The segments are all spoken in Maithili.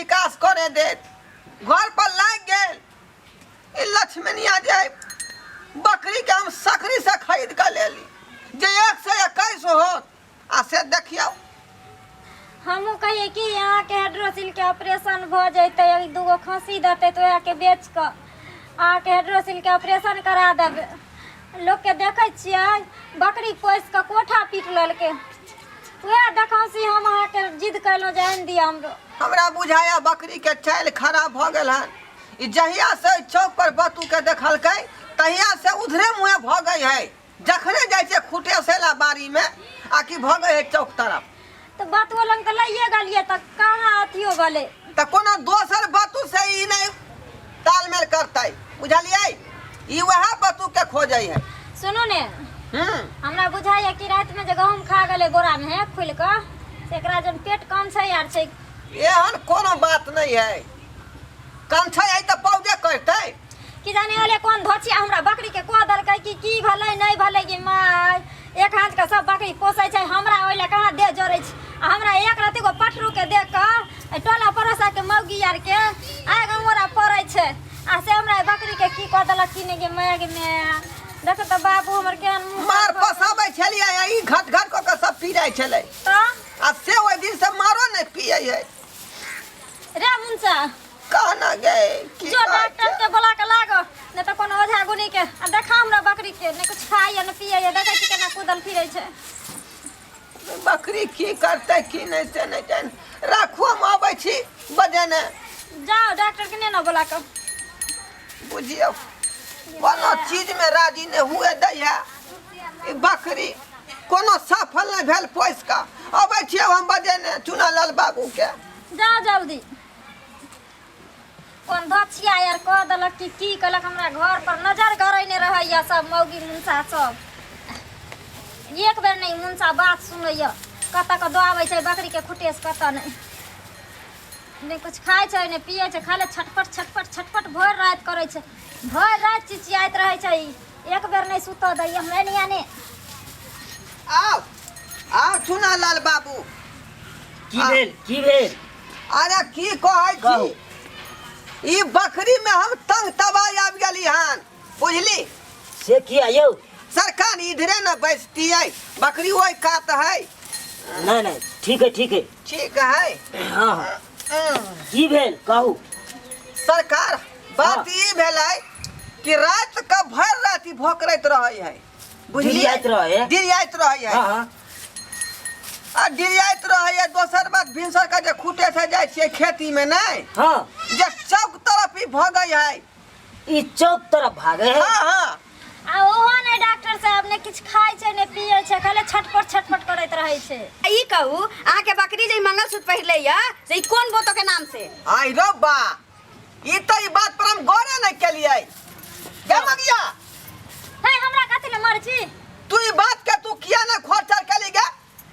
विकास करे देत। घर पर लागि गेल ई लक्ष्मणिया जे बकरी के हम सकरी से खरीद के लेली जे 121 होत, आ से देखियौ। हमहूँ कहिए कि अहाँके हाइड्रोसिल के ऑपरेशन भऽ जैतै, एक दूगो खस्सी देतै तऽ उएहके बेच कऽ अहाँके हाइड्रोसिल के ऑपरेशन करा देबै। लोकके देखै छियै बकरी पोसि कऽ कोठा पीट लेलकै, उएह देखौंसी हम अहाँके जिद कयलहुँ जे आनि दिअ हमरो। हमरा बुझाया बकरी के चालि खराब भऽ गेल हन। ई जहिया से ओहि चौक पर बतू के देखलकै तहिया से उधरे मुँहे भऽ गई है। जखने जाइ छै खुटेसेला बाड़ी में आ कि भऽ गई है चौक तरफ। तऽ बतुओ लग तऽ लैए गेलियै तऽ कहाँ अथियो भेलै। तऽ कोनो दोसर बतू से ई नहि तालमेल करतै, बुझलियै? ई वएह बतू के खोजै है। सुनू ने, हमरा बुझाइए कि रातिमे जे गहूँम खा गेलै बोरामे हे खुलि कऽ, से एकरा जन पेट कम छै आर छै। एहन कोनो बात नहि है, कम छै है तऽ पौजे करतै। कि जाने होले कोन धोचिया हमरा बकरी के कह देलकै कि की भेलै नहि भेलै। कि माय एक हाथ के सब बकरी पोसै छै, हमरा ओहि लए कहाँ देह जोड़ै छै। आ हमरा एक रति गो पटरू के देख कऽ एहि टोला पड़ोसा के मौगी आर के आगि अंगोरा पड़ै छै, आ से हमरा एहि बकरी के की कह देलक कि नहि। गे माय, गे माय, देखो तऽ बाबू हमर केहन मुँह मार पसाबै छलियै आ ई घट घट कऽ के सब पी जाइ छलै। तऽ आ से ओहि दिन से मारो नहि पियै है। रे मुनसा कहना गे की जो कहै डॉक्टर छै? के बोला के लागो, नहीं तो कोनो ओझा गुनी के आ देखा हमरा बकरी के नहीं कुछ खाइए नहीं पिए, देखै छी केना कूदल फिरै छै। बकरी की करतै की नहि से नहि जानि। राखू, हम अबै छी बजेने। जाओ डॉक्टर के नहीं ना बोला के। बुझियौ कोनो चीज में राजी नहि हुए दै है ई बकरी, कोनो सफल नहि भेल पोसि कऽ। अबै छियै हम बजेने चुनालाल बाबू के। जाओ जल्दी। कोन धचिया यार कह देलक कि की कहलक, हमरा घर पर नजर गड़ैने रहैया सब मौगी मुनसा सब। एक बेर नहि मुनसा बात सुनैया, कतऽ कऽ दऽ आबै छै बकरी के खुटेस, कतऽ नहि। नहि कुछ खाइ छै नहि पियै छै, खाली छटपट छटपट छटपट भरि राति करै छै, भरि राति चिचियाइत रहै छै ई। एक बेर नहि सुतऽ दैया हमरा नहीं आने। आउ आउ चुनालाल बाबू। की भेल, की भेल? अरे की कहै छी, कहू। ई बकरी में हम तंग तबाही आबि गेली हन, बुझली? से किया यौ? सरकार इधरे न बैसतियै, बकरी ओहि कात है। नहीं नहीं, ठीक है ठीक है। ठीक है। हाँ हाँ, की भेल कहू? सरकार बात हाँ। ई भेलै कि रात के भरि राति भोकरैत रहै है, बुझलियै? डिरियाइत रहै है। डिरियाइत रहै है। हाँ हाँ। आ डिरियाइत रहै है। दोसर बात, भिनसर के जे खूटे से जाइ छियै खेती में नहि, हाँ, जे चौक तरफ ई भगै है। ई चौक तरफ भागे है? हाँ हाँ। आ ओहो नहि डॉक्टर साहब ने किछु खाइ छै ने पियै छै, खाली छटपट छटपट करैत रहै छै। ई कहू, अहाँके बकरी जे ई मंगलसूत्र पहिरले यऽ से ई कोन बोतो के नाम से? आई रो बा, ई तऽ ई बात पर हम गौरे नहि केलियै। गे मगिया, हे हमरा कथी ले मर छी? तू ई बात के तू किया ने खोरचर केली गे?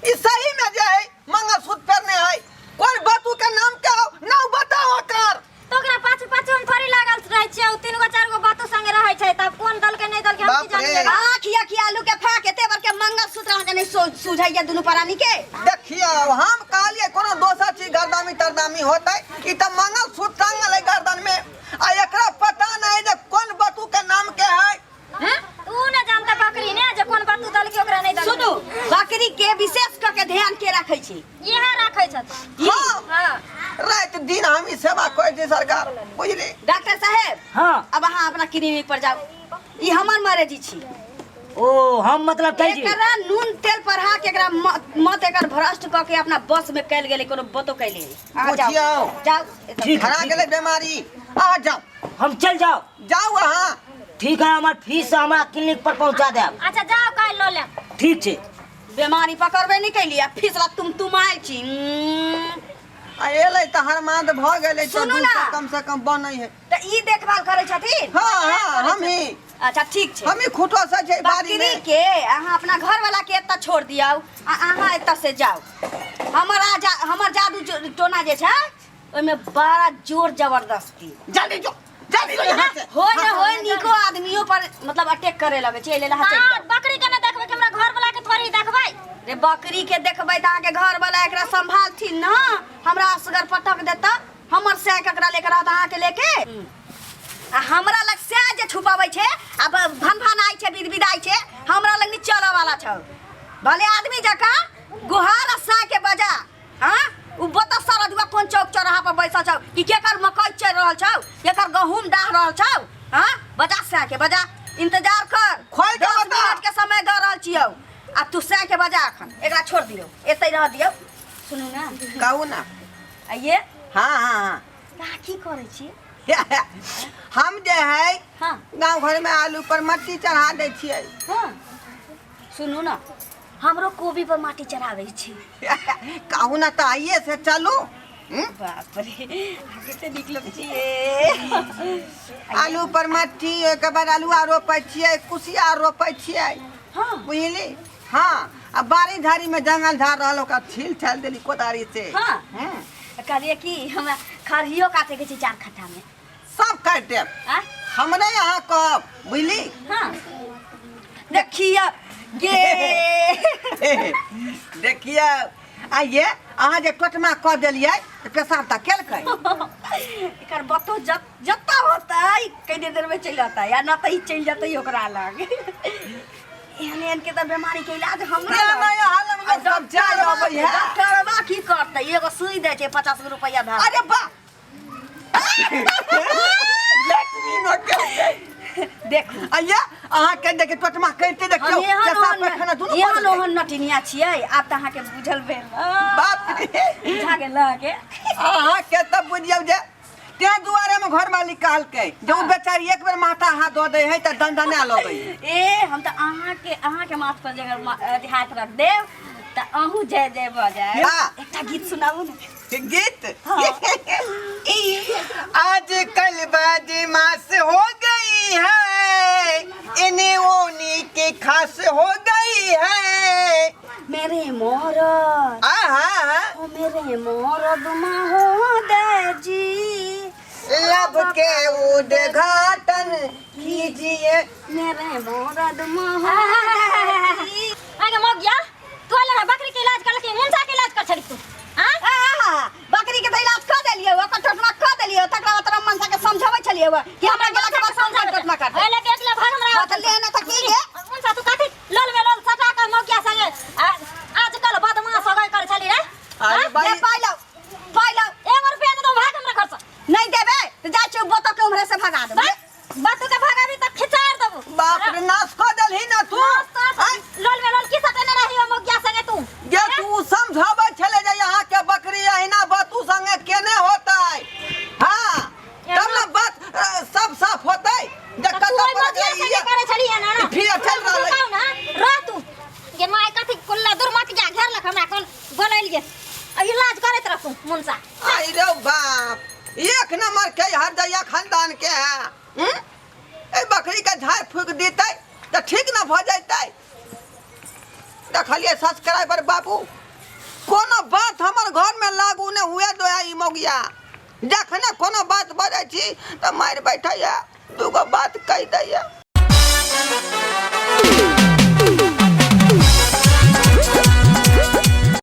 ई सही में जे है मंगलसूत्र पहिरने है, कोन बतू के नाम के हो ना बताओ ओकर। तो ओकरा पाछू पाछू हम थोड़ी लागल रहै छियै, ओ तीन गो चार गो बातो संगे रहै छै, तब कोन दल के नहि दल के हम की बाप रे। जानिए। आँख या कि आलू के फाक एते बड़ के मंगलसूत्र अहाँके नहि सुझैया दुनू प्राणी के। देखियौ हम कहलियै कोनो दोसर चीज गर्दामी तरदामी होतै, ई तऽ मंगलसूत्र टांगल है गर्दन में, आ एकरा पता नहीं जे कोन बतू के नाम के है। तू ने जानता बकरी ने जे कोन बतू दल के ओकरा नहीं दल। सुनू, बकरी के विशेष क के ध्यान के राखै छी? इहे राखै छथि। हाँ। हाँ। राति दिन हम ई सेवा करै छी सरकार, बुझली? डॉक्टर साहेब। हाँ। अब अहाँ अपना क्लिनिक पर जाउ, ई हमर मरेजी छी। ओ हम मतलब चल जी। एकरा नून तेल पढ़ा के एकरा मत एकर भ्रष्ट क के अपना बस में कैल गेलै, कोनो बतो कैले। अहाँ जाउ। बुझियौ। जाउ। ठीक है, हरा ठीक गेलै है। बीमारी, आ जाउ। हम चल जाओ। जाउ अहाँ। ठीक है, हमार फीस हमरा क्लिनिक पर पहुंचा देब। अच्छा जाओ, काल्हि लऽ लेब। ठीक छै। बीमारी पकड़बे नहीं कैली आ फीस ला तुम तुम आयल छी। आ एलै तऽ हरमाद भऽ गेलै तऽ सुनू दू ना। सए कम से कम बनै है। तऽ ई देखभाल करै छथिन? हाँ हाँ, हम ही। अच्छा ठीक छै। हम ही खूटो से छै बाड़ी बकरी में। के अहाँ अपना घर वाला के एतऽ छोड़ दियौ आ अहाँ एतऽ से जाउ। हमर आ जा, हमर जादू टोना जे छै ओहिमे बड़ा जोर जबरदस्ती। जल्दी जो, जल्दी जो यहाँ से। होय न होय नीको आदमियों पर मतलब अटैक करे लगे छै, एहि लेल अहाँ चलि हाँ, जाउ। बकरी के नहि देखबै कि हमरा घर वाला के थोड़ी देखबै? रे बकरी के देखबै तऽ अहाँके घर वाला एकरा संभालथिन न, हमरा असगर पटक देता। हमर सै ककरा लेके रहत अहाँके लेके आ हमरा लग सै जे छुपाबै छै आ भन भनाइ छै बिदबिदाइ छै हमरा लग नहीं चलऽ वाला छौ भले आदमी जकाँ गुहार आ सै के बजा हाँ उ बता सारा जुआ कोन चौक चौराहा पर बैसल छौ कि केकर मकई चढ़ रहल छौ केकर गहूम डाह रहल छौ हाँ बजा सै के बजा इंतजार कर खोल के 10 बता। मिनट के समय दऽ रहल छियौ आ तू सै के बजा अखन एकरा छोड़ दियौ एतै रह दियौ सुनू ना कहू ना आइए हाँ हाँ हाँ अहाँ की करै छी हम जे है हाँ गाँव घर में आलू पर मट्टी चढ़ा दै छियै हाँ सुनू ना हमरो कोबी पर माटी चढ़ाबै छी कहू ना तऽ आइए से चलू हम्म? बाप रे अहाँ कते नीक लोग छियै आलू पर मट्टी ओहिके बाद आलुआ रोपै छियै कुसियार रोपै छियै हाँ बुझली हाँ आ बाड़ी झाड़ी में जंगल झाड़ रहल ओकरा छील छाल देली कोदारी से हाँ। हम्म, कहलियै कि हमरा खरहियो काटे के छै चार खट्टा में सब काटि देब आ हमरे यहाँ कहब बुझली हाँ देखिए गे देखियौ आइये अहाँ जे टोटमा कऽ देलियै तऽ पेशाब तऽ केलकै एकर बतो जत जत्ता होतै कनी देर में चलि अतै आ न तऽ ई चलि जेतै ओकरा लग एहन एहन के तऽ बीमारी के इलाज हमरा तें लग। नहि अहाँ लग आ लोक सब जाय अबै है डॉक्टरवा की करतै एगो सुई दै छै 50 गो रुपैआ धर अरे बा लैट्रिन केलकै देखू आइये अहाँ के देखियौ टोटमा करिते देखियौ हम एहन पेशाब ओहन पैखाना दुनू एहन कऽ देलकै। ओहन नटिनिया छियै आब तऽ अहाँके बुझल भेल बाप रे बुझा गेल अहाँके अहाँके तऽ बुझियौ जे तें दुआरे में घर मालिक कहलकै जे ओ बेचारी एक बेर माथा हाथ धो दै है तऽ दनदना लगै है। ए हम तऽ अहाँके अहाँके माथ पर जगर अथी हाथ रख देब तऽ अहूँ जय जय भऽ जायब हाँ। एकटा गीत सुनाबू ने गीत आजकल बदमाश हो गई है इन्हें ओनी के खास हो गई है मेरे मोरद आहा ओ मेरे मोरद महोदय जी लब के उद्घाटन कीजिए मेरे मोरद महोदय जी आगे मौगिया तू आले बकरी के इलाज कर मुंसा के इलाज कर छली तू हां आहा, बकरी के तऽ इलाज कऽ देलियै ओकर टोटमा कऽ देलियै तकरा बाद तोरा मनसा के समझाबै छलियै कि हमरा गेला के बाद समझा टोटमा कर अरे देख ले भाग हमरा बतल ले ना तऽ की गे मुंसा तू कथी लोल में लोल सटा के मौगिया संगे आजकल बदमाश हो गए कर छली रे अरे भाई दे पाइ लाउ पाइ लाउ एगो रुपया दे दो भाग हमरा घर से नहीं देबै तऽ जाइ छियै बोतल के उम्हरे से भगा देबै बातू के भगाबी तऽ खिचार देबू बाप रे नाश कऽ देलही ना तू आँय? लोल में लोल की सटेने रही हो मौगिया संगे तू जे तू समझाबै छलै जे यहाँ के बकरी अहिना बतू संगे केने होतै हाँ तब ने बात सब साफ होतै जे तऽ कतऽ तू ओहि पर मौगिया संगे करै छली ना ना फिर चल रहलै। बताउ ना रह तू गे माय कथी कुल्ला दुर्मत जा घेरलक हमरा कोन बोलैलिए आ इलाज करैत रहू मुनसा आई रे बाप एक नंबर के हर दैया खानदान के है हम्म? ए बकरी के झाड़ फूक देतै तऽ ठीक न भऽ जैतै देखलियै सब्सक्राइबर बाबू कोनो बात हमर घरमे लागू नहि हुए दो ई मौगिया जखने कोनो बात बजै छी तऽ मारि बैठैया दूगो बात कहि दैया।